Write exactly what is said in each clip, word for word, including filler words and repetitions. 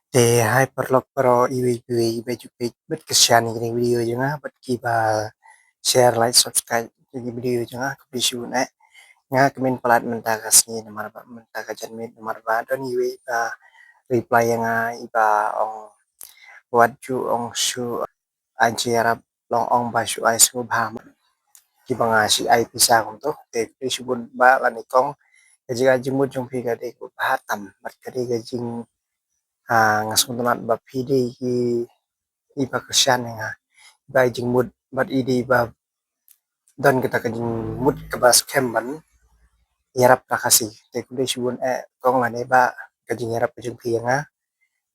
Te hai paralok baroh iwei pa iwei ba ju peit bad kyrshan ïa kane ka video jong nga bad kiba share, like, subscribe ïa kane ka video jong nga, khublei shibun eh. Nga kmen palat mynta ka sngi namar ba mynta ka janmiet namar ba don iwei ba reply ïa nga iba ong wat ju ong shu ai jingïarap, long ong ba shu ai sngewbha. Kiba nga shu ai pisa kumto. Te khublei shibun bah lane kong. Ka jing ai jingmut jong phi ka dei kaba bha tam bad ka dei ka jing, ah, nga sngewtynnat ba phi dei ki iba kyrshan ïa nga, iba ai jingmut bad i dei ba don kata ka jingmut kaba skhem ban ïarap la ka si. Te khublei shibun eh kong lane bah ka jingïarap ka jong phi ïa nga.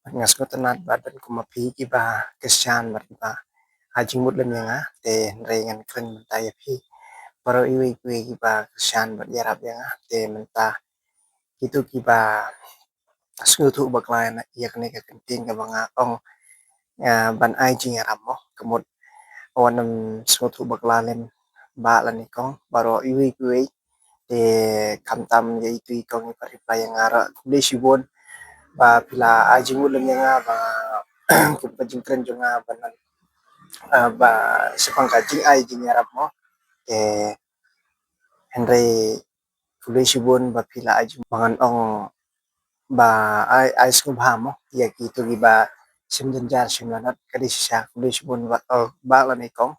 Bad nga sngewtynnat ba don kum ma phi kiba kyrshan bad kiba ai jingmut lem ïa nga. Te hynrei ngan kren mynta ïa phi baroh iwei pa iwei kiba kyrshan bad ïarap ïa nga. Te mynta kito kiba sngewthuh bakla ïa kane ka kyntien kaba nga ong, ah, ban ai jingïarap mo, ka mut wat nym sngewthuh bakla lem bah lane kong baroh iwei pa iwei. Te khamtam ïa itu i kong iba reply ïa nga ruh khublei shibun ba phi la ai jingmut lem ïa nga ba kum ka jingkren jong nga ba nan, ah, ba shaphang ka jingai jingïarap mo. Te hynrei khublei shibun ba phi la ai jingmut ba ngan ong ba ai, ai sngewbha mo ïa kito kiba shim jynjar shim lanot. Ka dei shisha, khublei shibun bah, oh, bah lane kong.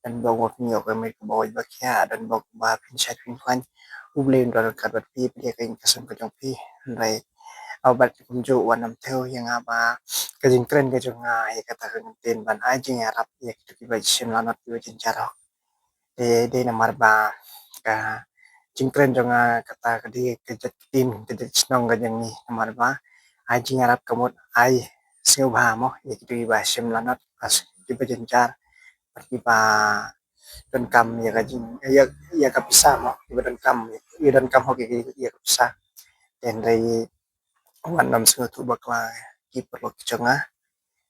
Don bok ba phin ïoh ka met kaba wait ba khiah, don bok ba phin shait phin khlaiñ. U Blei un don ryngkat bad phi, phi ïa ka ïing ka sem ka jong phi. Hynrei, ah, bad kumjuh wat nym thew ïa nga ba ka jingkren ka jong nga ïa kata ka kyntien ban ai jingïarap ïa kito kiba shim lanot, kiba jynjar hok. Te dei namar ba ka jingkren jong nga kata ka dei ka jait ktien, ka jait shnong ka jong ngi, namar ba ai jingïarap ka mut ai sngewbha mo ïa kito kiba shim lanot, kiba jynjar bad kiba donkam ïa ka jing, ïa, ïa ka pisa mo, kiba donkam, ïa donkam hok ïa, ïa ka pisa. Te hynrei wat nym sngewthuh bakla ki paralok ki jong nga.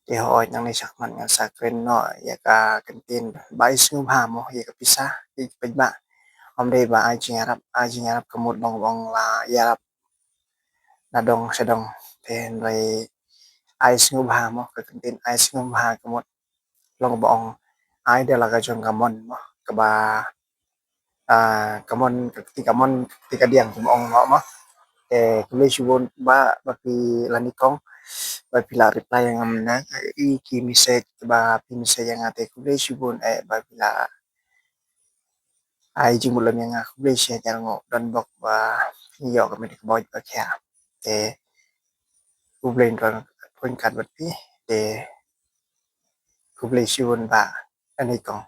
Te hooid, nangne shakhmat ngan sa kren noh ïa ka kyntien ba ai sngewbha mo ïa ka pisa, ïa ki paidbah. Ym dei ba ai jingïarap, ai jingïarap ka mut long ba ong la ïarap na dong sha dong. Te hynrei ai sngewbha mo, ka kyntien ai sngewbha ka mut long ba ong ai da la ka jong ka mon mo, kaba, ah, ka mon ka kti, ka mon ka kti ka diang, kaba ong mo mo. Te khublei shibun bah, ba phi lane kong ba phi la reply ïa nga mynne, i ki message ba phi message ïa nga. Te khublei shibun eh ba phi la ai jingmut lem ïa nga, khublei shi hajar nguh. Don bok ba ïoh ka met kaba wait ba khiah. Te U Blei un don ryngkat bad phi. Te khublei shibun bah lane kong.